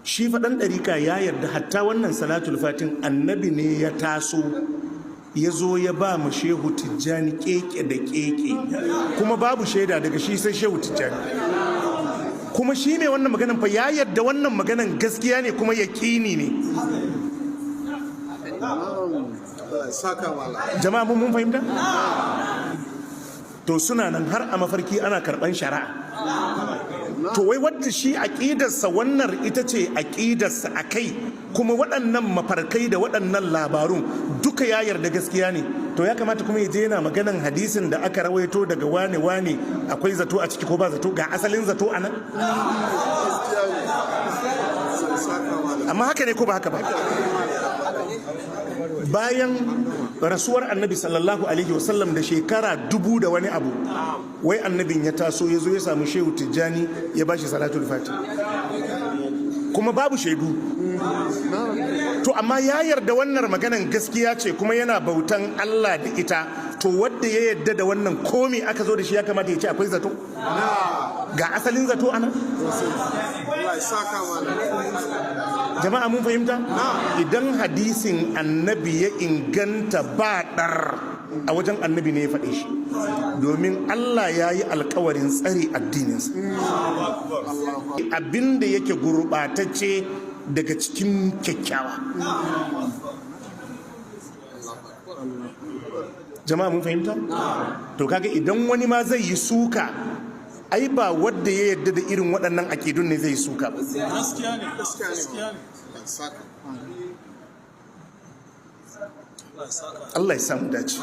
Shi faɗan ɗarika ya yarda hatta wannan Salatul Fatin, Annabi ne ya taso ya zo ya ba mu Shehu Tijjani keke da keke, kuma babu shaida daga shi sai Shehu Tijjani. Kuma shi ne wannan maganan fa, ya yarda wannan maganan gaskiya ne kuma yaƙini ne. Saka mala. Jama'a, mun fahimta? To, suna nan har a mafarki ana karɓan shari'a. To, wai wadda shi aƙidarsa wannan ita ce aƙidarsa a kai, kuma waɗannan mafarkai da waɗannan labarun duka ya yarda gaskiya ne, to ya kamata kuma ya je yana maganan hadisin da aka rawaito daga wane wane akwai zato a ciki ko ba zato? Ga asalin zato a nan. Gaskiya ne. Saka mala. Amma haka ne ko ba haka ba? Bayan rasuwar Annabi sallallahu alaihi wasallam da shekara 1000 da wani abu, wai Annabin ya taso ya zo ya samu Shehu Tijjani ya bashi Salatul Fati, kuma babu shaidu. To, amma ya yarda wannan maganan gaskiya ce kuma yana bautan Allah da ita. To, wadda ya yarda da wannan, komi aka zo da shi ya kamata ya ce akwai zato? Ga asalin zato ana. Allah ya saka mala. Jama'a, mun fahimta? Idan hadisin Annabi ya inganta, ba ɗar a wajen Annabi ne ya faɗe shi, domin Allah ya yi alkawarin tsare addininsa. Abinda yake gurɓatacce daga cikin kyakkyawa. Jama'a, mun fahimta? To, kaga idan wani ma zai yi suka, ai ba wadda ya yarda da irin waɗannan akidun ne zai yi suka ba. Gaskiya ne. Gaskiya ne. Gaskiya ne. Allah ya saka. Allah ya saka. Allah ya samu dace.